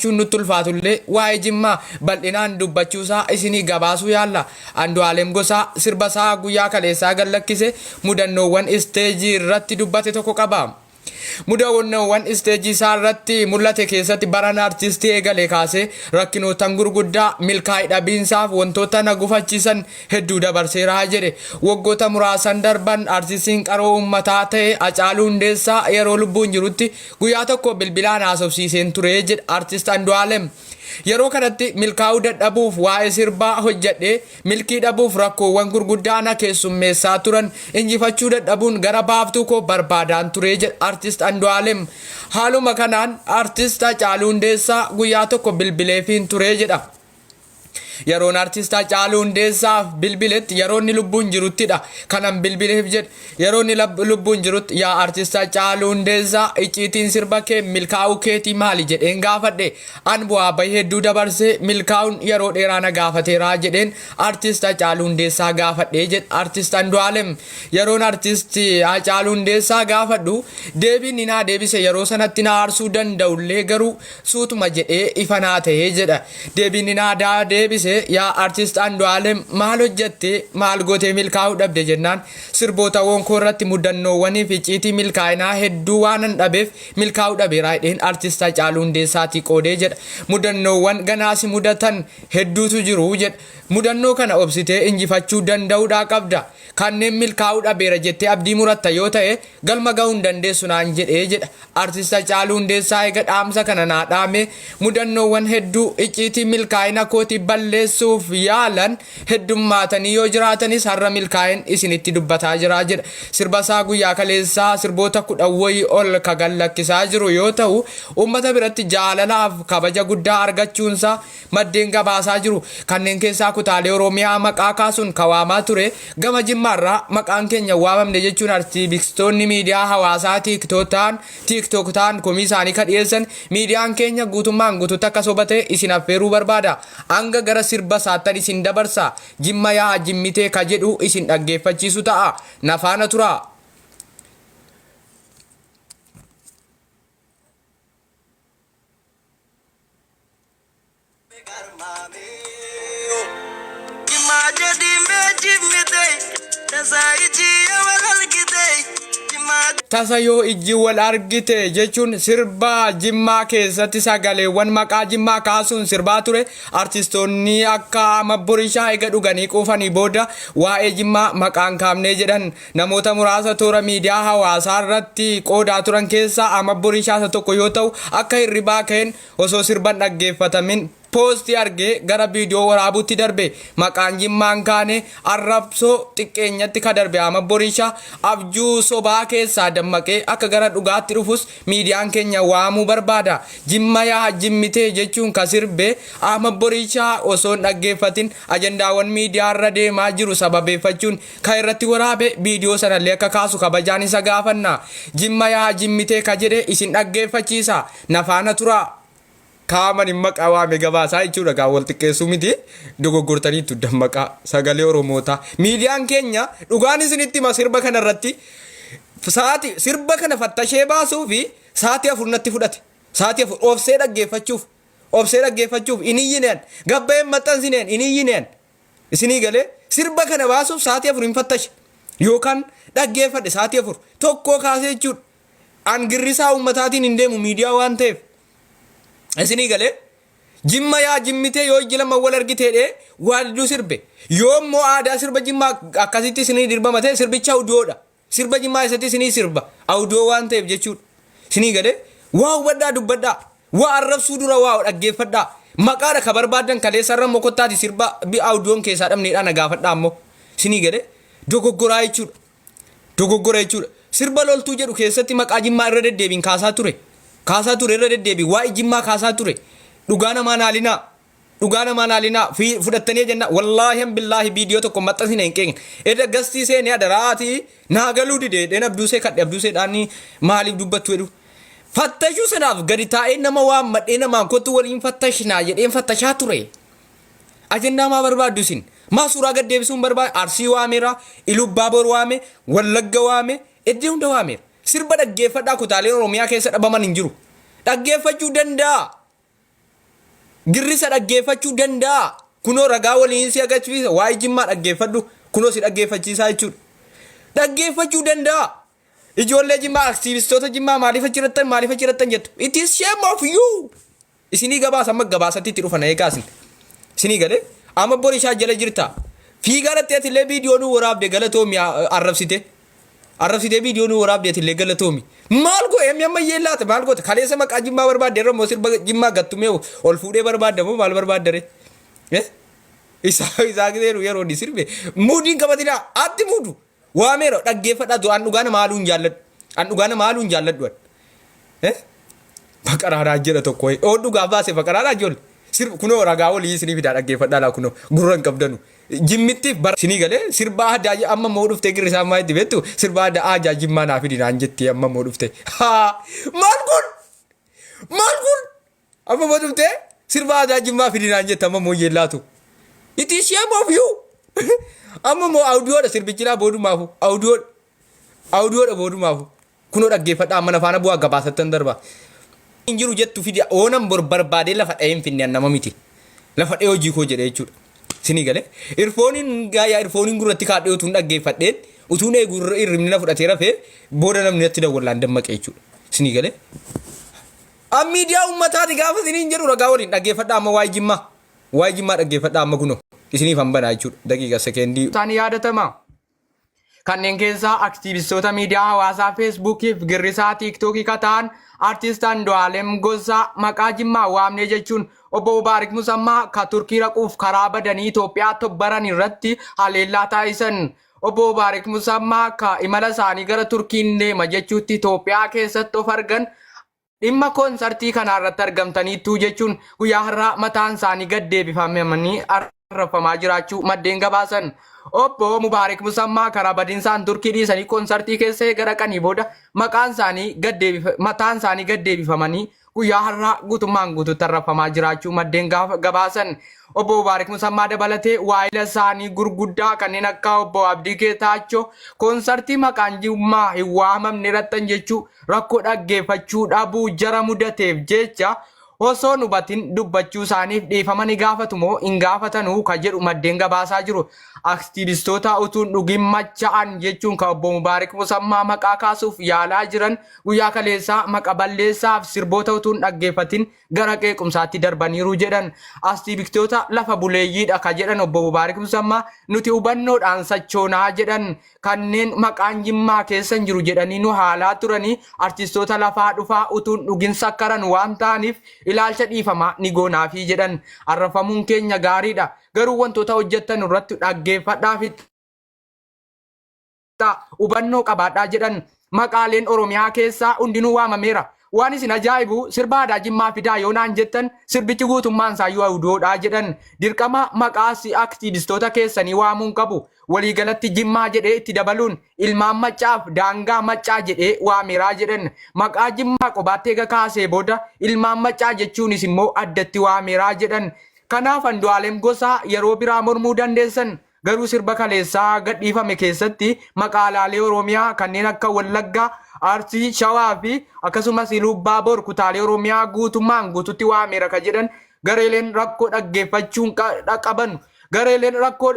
Dubbachuun nutti ulfaatullee waa'ee Jimmaa bal'inaan dubbachuusaa isinii gabaasuu yaalla. Andu'aalem Gosaa sirbasaa guyyaa kaleessaa gad lakkise mudannoowwan isteejii irratti dubbate tokko qaba. Mudannoowwan isteejii isaa irratti mul'ate keessatti baran artistii eegalee kaasee rakkinoottan gurguddaa, milkaa'ii dhabiinsaaf wantoota na gufachiisan hedduu dabarseera jedhe. Waggoota muraasan darban artistiin qaroo uummataa ta'e Hacaaluu Hundeessaa yeroo lubbuun jirutti guyyaa tokko bilbilaan haasofsiiseen ture jedha Artist Andu'aalem. Yeroo kanatti milkaa'uu dadhabuuf waa'ee sirbaa hojjedhee milkii dhabuuf rakkoowwan gurguddaa na keessummeessaa turan injifachuu dadhabuun gara baaftuu koo barbaadaan ture jedha Artist Andu'aalem. Haaluma kanaan Artist Hacaaluu Hundeessaa guyyaa tokko bilbileefiin ture jedha. Yeroon Artist Hacaaluu Hundeessaaf bilbiletti yeroo inni lubbuun jiruttidha kanan bilbileef jedhe. Yeroo inni lubbuun jirutti yaa Artist Hacaaluu Hundeessaa icciitiin sirba kee milkaa'uu keetii maali jedheen gaafadhe. An bu'aa bahii hedduu dabarsee milkaa'uun yeroo dheeraa na gaafateera jedheen Artist Hacaaluu Hundeessaa gaafadhe jedhe Artist Andu'aalem. Yeroon Artist Hacaaluu Hundeessaa gaafadhu deebiin inni naa deebise yeroo sanatti na aarsuu danda'ullee garuu suutuma jedhee ifa naa ta'e jedha. Deebiin inni naa deebise yaa Artist Andu'aalem maal hojjatte maal gootee milkaa'uu dhabde jennaan sirbootawwan koo irratti mudannoowwanii fi icciitii milkaa'inaa hedduu waanan dhabeef milkaa'uu dhabeera jedheen Artist Hacaaluu Hundeessaatii qoodee jedha. Mudannoowwan ganaa si mudatan hedduutu jiru jedha. Mudannoo kana obsitee injifachuu danda'uudhaa qabda. Kanneen milkaa'uu dhabeera jettee abdii muratta yoo ta'e galma gahuu hin dandeessu naan jedhe jedha. Artist Hacaaluu Hundeessaa eega dhaamsa kana naa dhaamee mudannoowwan hedduu icciitii milkaa'ina kootii balleessuuf yaalan heddummaatanii yoo jiraatanis har'a milkaa'een isinitti dubbataa jira jedha. Sirba isaa guyyaa kaleessaa sirboota 10 wayii ol ka gad lakkisaa jiru yoo ta'u uummata biratti jaalalaaf kabaja guddaa argachuunsaa maddeen gabaasaa jiru. Kanneen keessaa kutaalee Oromiyaa maqaa kaasuun ka waamaa ture gama Jimmaarraa maqaan keenya hin waamamne jechuun artiibistoonni miidiyaa hawaasaa TikTok ta'an komii isaanii ka dhiyeessan miidiyaan keenya guutummaan guututti akka soba ta'e isin affeeruu barbaada. Hanga gara sirba isaattan isin dabarsa. Jimma yaa jimmitee ka jedhu isin dhaggeeffachiisu ta'a. Na faana turaa. Tasa yoo ijji wal argite jechuun sirba Jimmaa keessatti sagaleewwan maqaa Jimmaa kaasuun sirbaa ture artistoonni akka Ahmad Borishaa ega dhuganii quufanii booda waa'ee Jimmaa maqaan kaafnee jedhan. Namoota muraasa toora miidiyaa hawaasaa irratti qoodaa turan keessaa Ahmad Borishaa isa tokko yoo ta'u akka hirribaa ka'een Osoo sirba hin dhaggeeffatamin poostii argee gara viidiyoo waraabuutti darbe. Maqaan Jimmaa hin kaane, arrabsoo xiqqeenyatti ka darbe Ahmad Boriishaa abjuu sobaa keessaa dammaqee akka gara dhugaatti dhufus miidiyaan keenya waamuu barbaada. Jimma yaa jimmitee jechuun ka sirbe Ahmad Boriishaa osoo hin dhaggeeffatin ajandaawwan miidiyaarra deemaa jiru sababeeffachuun ka irratti waraabe viidiyoo sanallee akka kaasu kabajaan isa gaafanna. Jimma yaa jimmitee ka jedhe isin dhaggeeffachiisa. Na faana turaa. Kaaman hin maqaa waame gabaasaa jechuudha gaa wal xiqqeessuu miti dogoggortaniittu dammaqaa sagalee Oromootaa. Miidiyaan keenya dhugaan isinitti hima sirba kana irratti sa'aati sirba kana fattashee baasuu fi sa'aatii 4 natti fudhate. Sa'aatii 4 obsee dhaggeeffachuuf obsee dhaggeeffachuuf hin iyyineen gabbayeen maxxansineen hin iyyineen isinii galee sirba kana baasuuf sa'aatii 4 hin fattashe yookaan dhaggeeffadhe sa'aatii 4 tokkoo kaasee jechuudha. An girrisaa ummataatiin hin deemu miidiyaa waan ta'eef. Isinii galee Jimma yaa jimmitee yoo ijji lama wal argitee dhee waalidduu sirbe. Yoo immoo aadaa sirba jimmaa akkasitti isinii dirbama ta'e sirbicha audiyoodha. Sirba jimmaa isatti isinii sirba audiyoo waan ta'eef jechuudha. Isinii galee waa hubadhaa dubbadhaa. Waa arrabsuu dura waa dhaggeeffadhaa. Maqaadha ka barbaaddan kaleessa irra immoo kottaati sirba bi audiyoon keessaa dhabneedhaa na gaafadhaa ammoo. Isinii galee dogoggoraa jechuudha. Dogoggora jechuudha. Sirba loltuu jedhu keessatti maqaa Jimmaa irra deddeebiin kaasaa ture. Kaasaa ture irra deddeebiin waa'ee Jimmaa kaasaa ture. Dhugaa namaa naalinaa. Dhugaa namaa naalinaa. Fi fudhattanii jenna wallaahi billaahi viidiyoo tokko maxxansine hin qeeqne. Edda gastii seenee adaraatii naa galuu dide jedheen abduusee kadhe abduusee dhaanii maaliif dubbattu jedhu. Fattashuu sanaaf gadi taa'ee nama waammadhee namaan kottu waliin fattashnaa jedheen fattashaa ture. Ajandaa maa barbaaddu isin? Maa suuraa gad deebisuu hin barbaadu? Arsii waameera, Ilubbaaboor waame, Wallagga waame, iddoo hunda waameera. Sirba dhaggeeffadhaa kutaaleen Oromiyaa keessa dhabaman hin jiru. Dhaggeeffachuu danda'a. Girrisa dhaggeeffachuu danda'a. Kunoo ragaa waliin si agarsiisa. Waa'ee Jimmaa dhaggeeffadhu. Kunoo si dhaggeeffachiisaa jechuudha. Dhaggeeffachuu danda'a. Ijoollee Jimmaa, aktiivistoota Jimmaa maaliif achirattan, maaliif achirattan jettu. It is shame of you. Isinii gabaasa, amma gabaasatti itti dhufan eegaa isin. Isinii galee amma bor ishaa jala jirta. Fiigaa irratti atillee viidiyoo nu waraabde, galatoomi. Arrabsite. Arrabsitee viidiyoo nu waraabde, atillee galatoomi. Maal godhe amma amma yeellaata? Maal goote? Kaleessa maqaa Jimmaa barbaadde, irra immoo sirba Jimmaa gattumee ol fuudhee barbaadda moo maal barbaadda ree? Eh? Isaa isaa gizeeru yeroo inni sirbe muudiin qabatinaa atti muudu. Waameera, dhaggeeffadhaa. An dhugaa nama haaluu hin jaalladhu. An dhugaa nama haaluu hin jaalladhu. An. Eh? Baqaraadhaa jedha tokko. Oo, dhugaa baase baqaraadhaa ijoollee. Sirba kunoo ragaa walii isinii fidaa, dhaggeeffadhaa laa, kunoo gurra hin qabdanu. Jimmittiif bara isinii galee sirba aadaa amma immoo dhuftee girrisaa ammaa itti beektu sirba aadaa aadaa Jimmaa naa fidi naan jetti amma immoo dhuftee. Haa, maal kun? Maal kun? Amma immoo dhuftee sirba aadaa Jimmaa fidi naan jette amma immoo yeellaatu. It is shame of you. Amma immoo audiyoodha sirbichi laa boodumaafu. Audiyoodha. Audiyoodha boodumaafu. Kunoo dhaggeeffadhaa, amma na faana bu'aa, gabaasattan darba. Hin jiru jettu fidi, oonan bor barbaadee lafa dhahee hin finne, an nama miti. Lafa dhahee hojii koo jedhee jechuudha. Isinii galee irfooniin gaayaa irfooniin gurratti kaadhee utuun dhaggeeffadheen utuun eegu hirribni na fudhatee rafee booda namni natti dawwallaan dammaqe jechuudha. Isinii galee. An miidiyaa uummataati gaafa isiniin jedhu ragaa waliin dhaggeeffadhaa amma waa'ee Jimmaa. Waa'ee Jimmaa dhaggeeffadhaa amma, kunoo isiniif han banaa jechuudha. Daqiiqa sekeendii. Isaan yaadatama. Kanneen keessaa aktiivistoota miidiyaa hawaasaa Feesbuukii fi girrisaa Tiiktookii ka ta'an Artist Andu'aalem Gosaa maqaa Jimmaa waamnee jechuun obbo Mubaarik Musammaa ka Turkii raquuf karaa badanii Itoophiyaa tobbaran irratti haleellaa taasisan. Obbo Mubaarik Musammaa ka imala isaanii gara Turkiin deema jechuutti Itoophiyaa keessatti of argan dhimma koonsartii kanaa irratti argamtaniittuu jechuun guyyaa har'aa mataan isaanii gad deebifamanii arrabfamaa jiraachuu maddeen gabaasan. Obbo Mubaarik Musammaa karaa badinsaan Turkii dhiisanii koonsartii keessa eega dhaqanii booda maqaan isaanii gad mataan isaanii gad deebifamanii guyyaa har'aa guutummaan guututti arrabfamaa jiraachuu maddeen gabaasan. Obbo Mubaarik Musammaa dabalatee waa'ila isaanii gurguddaa kanneen akka obbo Abdii Geetaachoo koonsartii maqaan Jimmaa hin waamamne irrattan jechuu rakkoo dhaggeeffachuu dhabuu jara mudateef jecha osoo hin hubatin dubbachuu isaaniif dhiifama ni gaafatu moo hin gaafatanuu ka jedhu maddeen gabaasaa jiru. Aktiivistoota utuun dhugin macha'an jechuun ka obbo Mubaarik Musammaa maqaa kaasuuf yaalaa jiran guyyaa kaleessaa maqa balleessaaf sirboota utuun dhaggeeffatin gara qeequmsaatti darbaniiru jedhan. Aktiivistoota lafa buleeyyiidha ka jedhan obbo Mubaarik Musammaa nuti hubannoodhaan sachoonaa jedhan. Kanneen maqaan Jimmaa keessa hin jiru jedhanii nu haalaa turanii artistoota lafaa dhufaa utuun dhugin sakkaran waan ta'aniif ilaalcha dhiifamaa ni goonaafii jedhan. Arrafamuun keenya gaariidha. Garuu wantoota hojjettan irratti dhaggeeffadhaa fi hubannoo qabaadhaa jedhan. Maqaaleen Oromiyaa keessaa hundinuu waamameera. Waan isin ajaa'ibu sirba aadaa Jimmaa fidaa yoo naan jettan sirbichi guutummaan isaayyuu audiyoodhaa jedhan. Dirqama maqaa aktiivistoota keessanii waamuun qabu. Waliigalatti Jimmaa jedhee itti dabaluun ilmaan Maccaaf daangaa Maccaa jedhee waameeraa jedhan. Maqaa Jimmaa qobaatti eega kaasee booda ilmaan Maccaa jechuunis immoo addatti waameeraa jedhan. Kanaaf Andu'aalem Gosaa yeroo biraa mormuu dandeessan. Garuu sirba kaleessaa gadhiifame keessatti maqaalaalee Oromiyaa kanneen akka Wallaggaa, Arsii, Shawaa fi akkasumas Iluubbaabor kutaalee Oromiyaa guutummaan guututti waameera ka jedhan gareeleen rakkoo dhaggeeffachuun qaban gareeleen rakkoo